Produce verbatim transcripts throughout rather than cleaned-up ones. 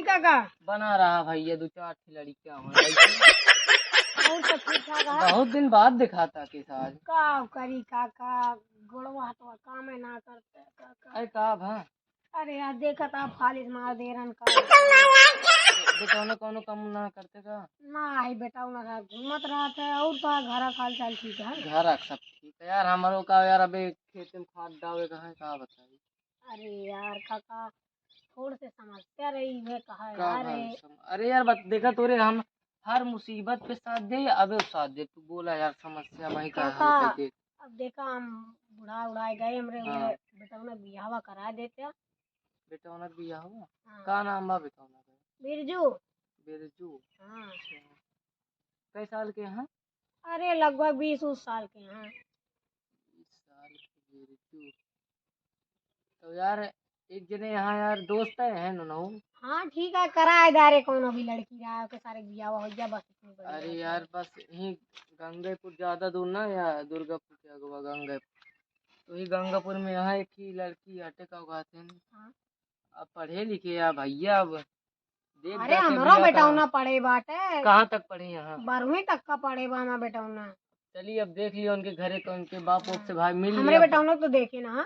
काका। बना रहा भैया, दो चार ठे लड़कियां हो लड़की। और सब ठीक ठाक है? बहुत दिन बाद दिखाता के साथ। का करी काका, गोड़वा हथवा काम है ना करते काका। अरे का भा? अरे यार, देखा था फालिस मार दे रहन का। बेटौना कौनो काम ना करते का? ना, ही बेटौना घूमत रहत है। और तो घर का हाल चाल ठीक है? घर का सब ठीक है यार। हमारो का यार, अबे खेत में खाद डावे का है, का बताई। अरे यार काका, थोड़ से समस्या रही है, कहा का यार भाई है। सम-, अरे यार, बत-, देखा तोरे, हम हर मुसीबत पे साथ दे, अबे साथ दे। तू बोला यार, समस्या भाई का हल काका, कैसे? अब देखा, हम बुढ़ा उढ़ा गए, हमरे हाँ। उहे बेटौना बियाहवा करा देते। बेटौना बियाहवा? हाँ। का नाम बा बेटौना का? बिरजू। बिरजू? हाँ। अच्छा। कै साल के हैं? अरे, लगभग बीस उस साल के हैं। बीस साल के बिरजू। तो यार, एक जने यहाँ यार दोस्त है, है ननहु? हाँ, ठीक है, कराए दारे, कौनो भी लड़की रहा, ओके सारे बियाह हो गया, बस इतनी बड़ी अरे बात यार, है। बस यही गंगेपुर ज्यादा दूर ना, या दुर्गापुर के अगवा गंगेपुर, तो ही गंगापुर में यहाँ एक ही लड़की आटे का उगाते हैं। हाँ। अब पढ़े लिखे या भैया, अब देख अरे, जाके हमरो बियाह बेटौना करा। पढ़े बाटे। कहाँ तक पढ़े यहाँ? बारहवीं तक का पढ़े बा हमार बेटौना। चलिए, अब देख लियो उनके घरे, तो उनके बाप उप से भाई मिल हमरे लिया। बेटौना तो देखे ना, हाँ?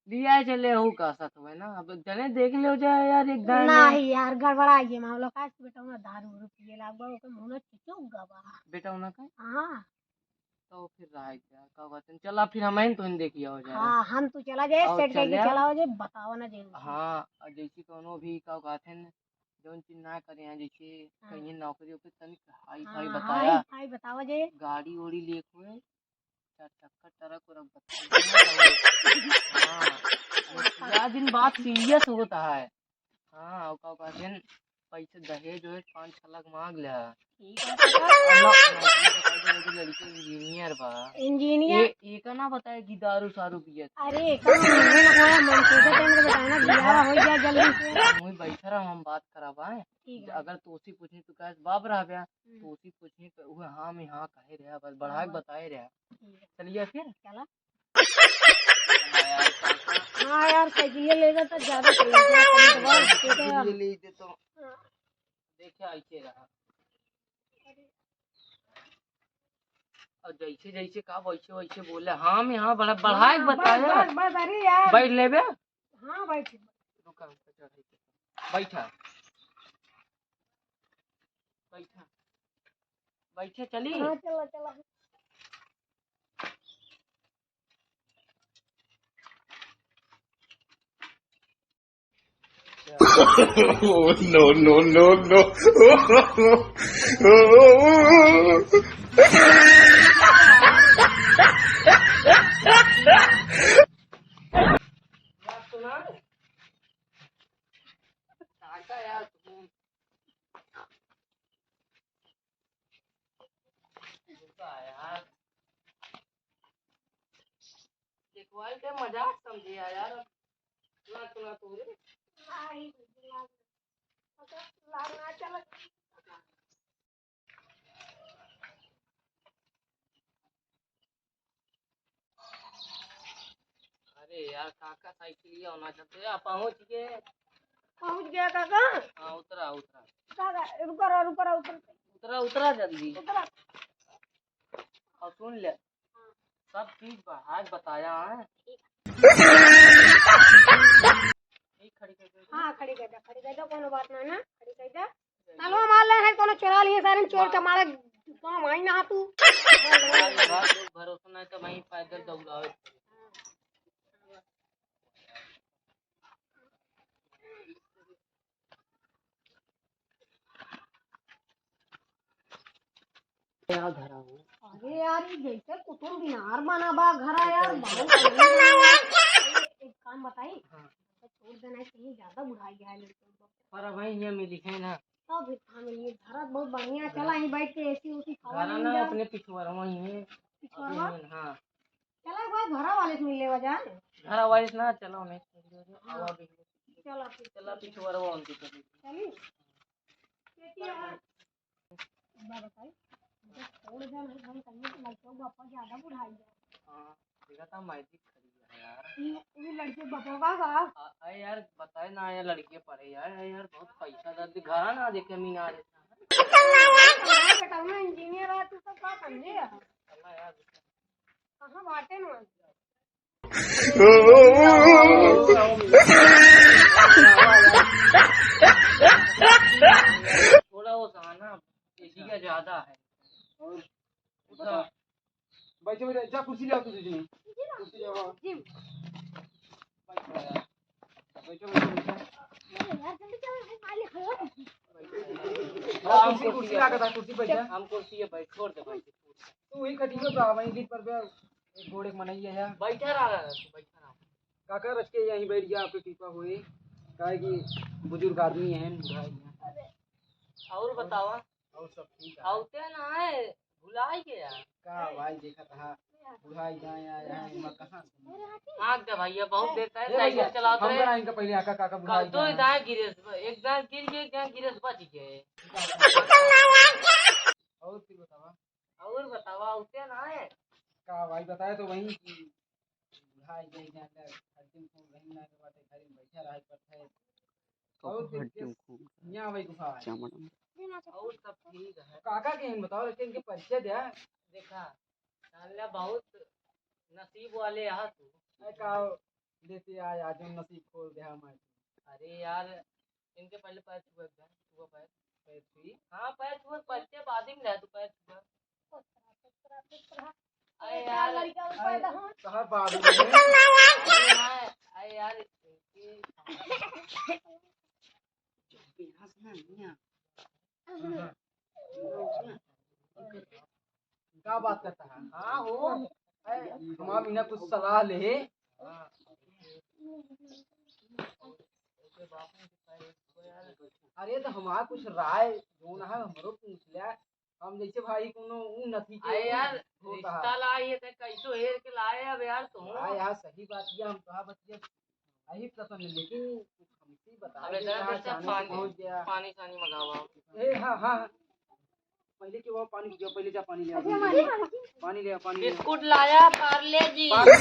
लिया चले हो का साथ में ना, अब जने देख लियो जाए यार, एक दाएं में। नहीं यार, गड़बड़ा ये मामला, का बेटौना दारू उरू पिए लाग बा, ओके मुंह में चुचुक गवा। बेटौना का? हाँ। तो फिर रह गया, का बात है? चला फिर हम आइन तो इन देखिया हो जाए। हाँ, हम तो चला जाए, और सेट करके चले। चला हो जाए, बताओ ना जरूर। हाँ, और जैसे कोनो भी का कहते हैं, जौन चीज ना करे हैं, जैसे हाँ। कहीं नौकरी ओकरी तनिक हाई हाँ, फाई हाँ, बताया। हाई फाई बतावा जे। गाड़ी ओड़ी लेके हुए, चार चक्का ट्रक उरक बताया। हाँ, या दिन बात सीरियस होता है। हाँ, और का कहते हैं, पैसे दहेज वहेज पाँच छह लाख मांग लिया। ठीक है, तो का? और ना, नौकरी तो कर दे, लड़की इंजीनियर बा। इंजीनियर? ए-, एका ना बताए कि दारू सारू पियत। अरे, एका ना, ना, ना, मन सोचे तो इनके बताना, बियाह हो गया जल्दी से। हम वहीं बैठा रहा, हम बात कराबा। ठीक है। अगर तोसी पूछी तो कहे, "बाप रहा बया?" हम्म। तोसी पूछी तो वो हाँ में हाँ कहे रहा, बस बढ़ा के हाँ। बताए रहा। ठीक है। चलिए फिर। चला। हाँ यार, साइकिल ले लेगा तो ज्यादा सही है, कम से कम, ठीक है। साइकिल ले ले दे तो। हाँ। देखिए, ऐसे रहा। और जैसे, जैसे कहा, वैसे, वैसे बोले। हाँ में हाँ, बढ़ा, बढ़ा के हाँ, बस, बताया। बस, बस, अरे यार। बैठ लेबे? हाँ, बैठ। रुका, रुका, चढ़ाई पे। बैठा। बैठा। बैठे, चली? हाँ, चला, चला। Oh, no, no, no, no। देखवाल के मजाक समझे यार। ना सुना तू रे। अरे यार, काका साइकिलिया होना चाहते हैं, आप पहुँच गए। पहुँच गया काका? हाँ, उतरा, उतरा। काका, रुका रहा, रुका रहा, उतर। उतरा, उतरा जल्दी। उतरा। और सुन ले, हाँ। सब चीज बढ़ा के बताया है। ठीक। ठीक, खड़ी कर दे। हाँ, खड़ी कर दे, खड़ी कर दे, कोनो बात ना, ना, खड़ी कर दे। चलो, हमार ले है, कोनो चोरा लिए सारे, चोर के मारे, काम आई ना तू। भरोसा ना तो वहीं पैदल दौड़ावे। क्या घरा हो? अरे यार, ये जैसे कुतुब मीनार बना बा घरा यार, बहुत बढ़िया बना बा। एक काम बताई, हाँ। तो छोड़ देना है, कहीं ज्यादा बुढ़ाई गया है लड़के को। पर अब वही ये मिली है ना। तब फिर कहाँ मिली? घर बहुत बढ़िया, चला यहीं बैठ के एसी ओसी खावा घरा नहीं ना, जा। अपने पिछुआरवा ही है। पिछुआरवा? अभी हाँ। चला एक बार घरा वाले से मिल लेवा जा। घरा वाले से ना, चलो नहीं। हाँ। आवा भी। चला फिर। चला पिछुआरवा उनके चली। चली? एक बार बताई, जब छोड़ दे, नहीं, हम कहिए कि लड़के को बापा ज्यादा बुढ़ाई है। हाँ, देखा था मैजिक खड़ी है। यार। ये, ये लड़के बतवा का? अ-, अरे यार, बताए ना यार, लड़के पढ़े यार, अरे यार, बहुत पैसा दर्द, घर ना देखे, मीना देता। बेटा, मैं इंजीनियर है, तू सब का समझे यार? अल्लाह यार। कहाँ बाटे ना? थोड़ा वो था ना, एशिया ज्यादा है। और उधर बैठो, बैठो, जा कुर्सी ले आओ तू, दीदी। कुर्सी ले आओ। जी। बैठो, बैठो, बैठो। अरे यार, जल्दी चल, भाई, मालिक हो। हाँ, कुर्सी, कुर्सी ला के था, कुर्सी बैठ जा। हम कुर्सी पे बैठ, छोड़ दे भाई। तू वही खटियो पे आ, वहीं सीट पर बे, एक गोड़ एक मनई है। बैठा रहा, तू बैठा रहा। काका रच के यहीं बैठ गया, आपकी कृपा होई, काहे कि बुजुर्ग आदमी हैं, बूढ़ा ही हैं। और बतावा? और सब ठीक है। औते ना है, भुलाई गया। का भाई देखत हा, बुढ़ाई जाए आए हैं, मैं कहाँ से? आँख दे भैया, बहुत देर से ए साइकिल भैया, चलाते हम रहे। करा इनका पहले आका काका बुढ़ाई कल दो जाए। दाएं गिरे, एक दाएं गिर गए, एक दाएं गिरे बच गए। और फिर बतावा? और बतावा, औते ना है। का भाई बताए तो वही कि बुढ़ाई जाए, जाए, हर दिन फोन रही ना के बाटे, घर में बैठा रहे पड़ता है। और फिर हड्डियों खून का यहाँ वही गुफा है। चमड़ा। और सब ठीक है। काका के हम बताओ, लेकिन इनके परिचय दे। देखा, साला बहुत नसीब वाले यहाँ तू। अरे का लेते आए, आज हम नसीब खोल दे हमारे। अरे यार, इनके पहले पैर छुआ, छुआ पैर। पैर छुई? हाँ, पैर छुआ, परिचय बाद में ले, तू पैर छुआ। अरे यार, लड़का पैदा हो। कहाँ बाबू है? अरे यार, अरे यार, इनकी जो बेहस ना, मियाँ। का बात करता है? हाँ हो। अरे, हमार बिना कुछ सलाह ले। अरे, तो हमार कुछ राय जोन है, हमरो पूछ ले। हम जैसे भाई कोनो ऊ नथी के अरे यार, होता है। रिश्ता लाए है, तो कैसो हेर के लाए अब यार तुम। हाँ यार, सही बात किया, हम कहा बतिया यही प्रसंग, लेकिन कुछ हमसे बताओ अब कि इतना कहाँ देर से अचानक से पानी, पहुँच गया। पानी सानी मंगावा। ए, हाँ, हाँ, हाँ। पहले के वो पानी पियो, पहले जा पानी ले आओ। अच्छा, पानी। पानी ले आओ, पानी ले आओ। बिस्कुट लाया, पार्ले जी। पार्ले।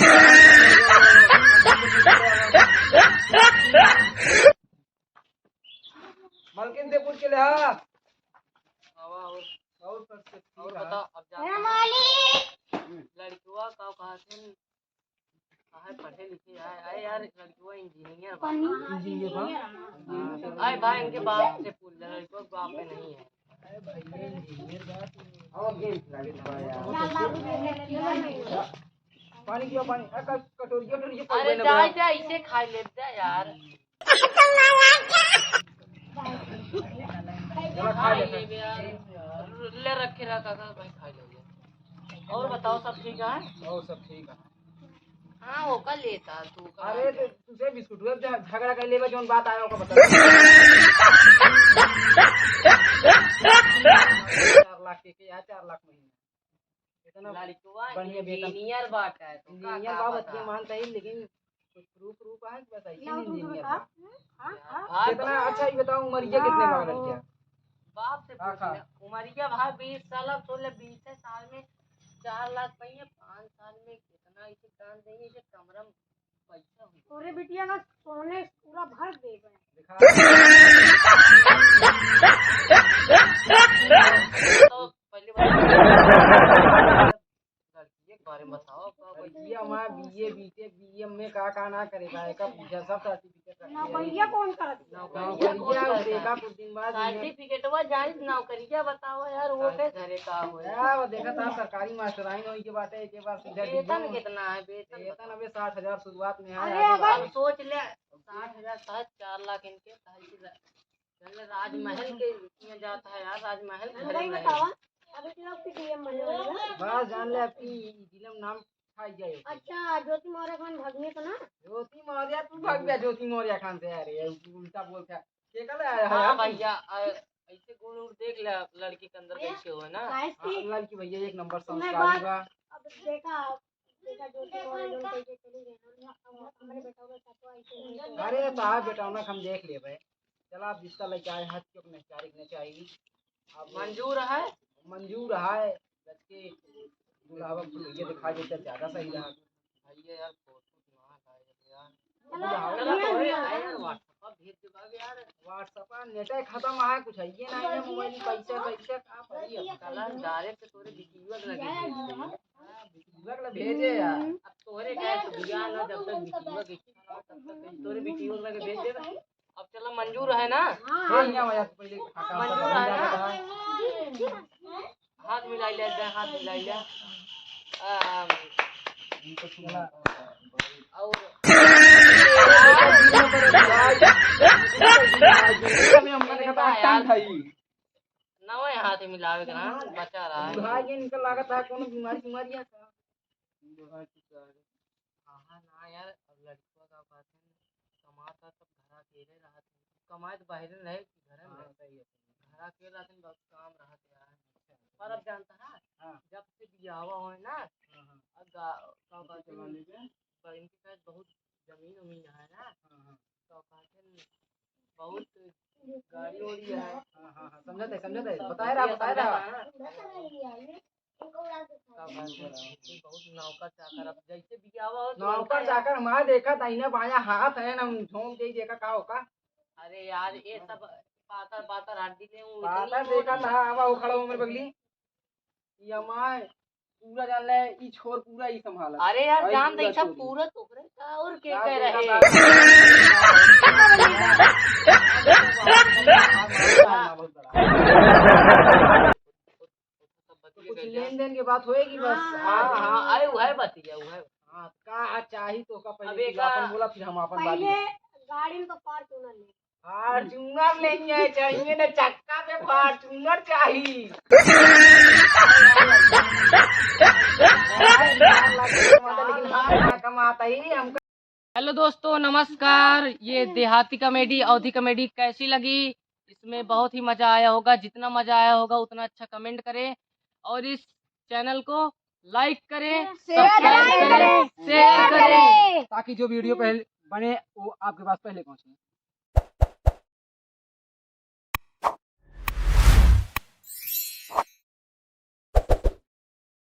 मलकिन से पूछ के ले आ। आवा, और, और सब, सब और ठीक है। बता, अब जा। ए मालिक। लड़कवा का कहा थे? काहे पढ़े लिखे आए, आए यार, लड़कवा इंजीनियर बा। पानी। इंजीनियर बा? हाँ। आए भाई, इनके बाप से पूछ ले, लड़कवा के बाप में नहीं है। अरे भाई, ये इंजीनियर बा। और गेम खिला के बा यार। पानी पियो, पानी। आ, क-, कटोरिया, कटोरिया पर अरे बने जा, बा। जा, इसे खा ले, जा यार। चला, खा ले। ले रखे रहा काका, भाई खा ले। और बताओ, सब ठीक है? और सब ठीक है। हाँ, ओका लेता तू का अरे, बात तो है? तुझे बिस्कुट हुआ, झ-, झगड़ा कर लेबे, जौन बात आया, ओका बता। चार लाख के, के यार, चार लाख महीने। इतना लड़कवा बढ़िया वेतन। इंजीनियर बाटे, तो का, इंजीनियर का बाबत पता? ये मानता ही, लेकिन कुछ प्रूफ, प्रूफ है कि बस ऐसे लाओ, ही तुम इंजीनियर बता। बा? हाँ, हाँ। हाँ, कितना, तो अच्छा, ये बताओ, उमरिया कितने हाँ, बा वो लड़किया? बाप से हाँ, पूछ हाँ। ले। उमरिया भाई बीस साल, अब तो ले बीस साल में चार लाख पाइए, पाँच साल में कितना इसे दान देंगे, इसे कमरा में पैसा हो। तोरे बिटिया का सोने पूरा भर देबे। दिखा। तो पहली बार लड़की के बारे में बताओ, का बोलती है? लड़किया हमारा बीए, बीटेक, बीएम में का, का ना करे बा, एका पूछा, सब सर्टिफिकेट रखे हैं। नौकरिया कौन करत है? नौकरिया नौकरिया कौन करत है? देखा कुछ दिन बाद ये सर्टिफिकेटवा जानित, नौकरिया बताओ यार, वो के घरे का होए? क्या वो देखा था, सरकारी मास्टराइन होई के बाटे, एक बार सीधा वेतन डिग्री। कितना है, वेतन वेतन बताओ। अबे साठ हजार शुरुआत में है, अरे आगे अगर बात। अब सोच ले, साठ हजार साठ, चार लाख इनके, साठ हजार। चल, राजमहल के में जाता है यार, राजमहल के हम घरे नहीं में। बतावा, अभी तो आपकी डीएम बनने वाली है। बस जान ले, आपकी जिला में नाम छाई जाए। अच्छा, ज्योति मौर्य खान भागिए तो ना? ज्योति मौर्य, तू भाग गया ज्योति मौर्य खान से यार, ये उल्टा बोलता है। के का ले आया है हाँ यार तू? भैया, अ, ऐसे गोड़ उड़ देख ले, लड़की के अंदर भैया, कैसे हो ना? काहे हाँ, से लड़की भैया एक नंबर तुम्हें संस्कारी बात बा। अब देखा, देखा, ज्योति मौर्य जौन कैसे चली गई ना, हम, हमरे बेटा के साथ ऐसे नहीं करे। अरे, तहार बेटौना के हम देख लेबे। चला, अब रिश्ता लेके आए हैं, क्यों नहीं, चाहे कि नहीं चाहे। अब मंजूर है? मंजूर है, बस के दुल्हावा फुलैया दिखा देते, ज्यादा सही रहा। भैया यार, फोटो चला, तोरे, अरे यार, WhatsApp पर भेज देबा यार। WhatsApp पर net ही खतम है, कुछ है ये नहीं है मोबाइल में, पैसा, पैसा का पड़ी अब। चला, direct तोरे बिटिया के लगे भेज देबा। हाँ, बिटिया के लगे भेजे यार। अब तोरे का है, तू बियाह ना, जब तक बिटिया के इच्छा ना, तब तक तोरे बिटिया के लगे भेज देबा। अब चला, मंजूर है ना? हाँ, यहाँ आया, पहले मंजूर है ना? हाथ मिलाई ले, दे, हाथ मिलाई ले। अम, और अभी हमका देखा था, यार। नवे हाथ मिलावे के ना, बचा रहा है। भाई, इनका लागत है कोनो बीमारी, बीमारी है का? हाँ, हाँ, ना यार, अब लड़का का बात है, कमाता सब घर अकेले रहत है। कमाए तो बाहर रहे कि घर में हाँ, रहे। सही है। घर अकेले रहत है, बहुत काम रहत है यार। पर अब जानता है, हाँ। जब से बियाहवा होए ना, हाँ, हाँ। अब गा-, का बात है, पर इनके पास बहुत जमीन उमीन है ना, हाँ, हाँ। तो का बात है, बहुत गाड़ी उड़ी है। हाँ, हाँ, हाँ, समझत है, समझत है। बताए रहा, बताए रहा। का बात है, बहुत नौकर चाकर, अब जैसे बियाहवा हो तो नौकर लगता है। चाकर हमारे देखा, दाहिना बायां हाथ है ना, हम झोंक दे, देखा का होका। अरे यार, ये सब पातर पातर हड्डी ले, वो इतनी पातर मोटी। देखा था, अब वो खड़ा हो मेरे बगली। ये हमारे पूरा जान ले, ई छोर पूरा ई संभाला। अरे यार, अरे जान दे, पूरा सब छोरी। पूरा तोकरे का और के का कह देखा रहे? था? तो कुछ लेन देन के बात होएगी बस। हाँ, हाँ, अरे वो है बतिया, वो है। हाँ, का चाही तो का पहले अब तू एक अपन बोला, फिर हम अपन बात पहले में। गाड़ी में तो Fortuner ले। Fortuner लेंगे, चाहिए ना चक्का पे Fortuner चाहिए। लेकिन हाँ, कमाता ही हमको। Hello दोस्तों, नमस्कार। ये देहाती comedy, अवधी comedy कैसी लगी? इसमें बहुत ही मजा आया होगा। जितना मजा आया होगा उतना अच्छा comment करें और इस channel को like करें, share subscribe करें, करें, share share करें, करें। ताकि जो video पहले बने वो आपके पास पहले पहुंचे।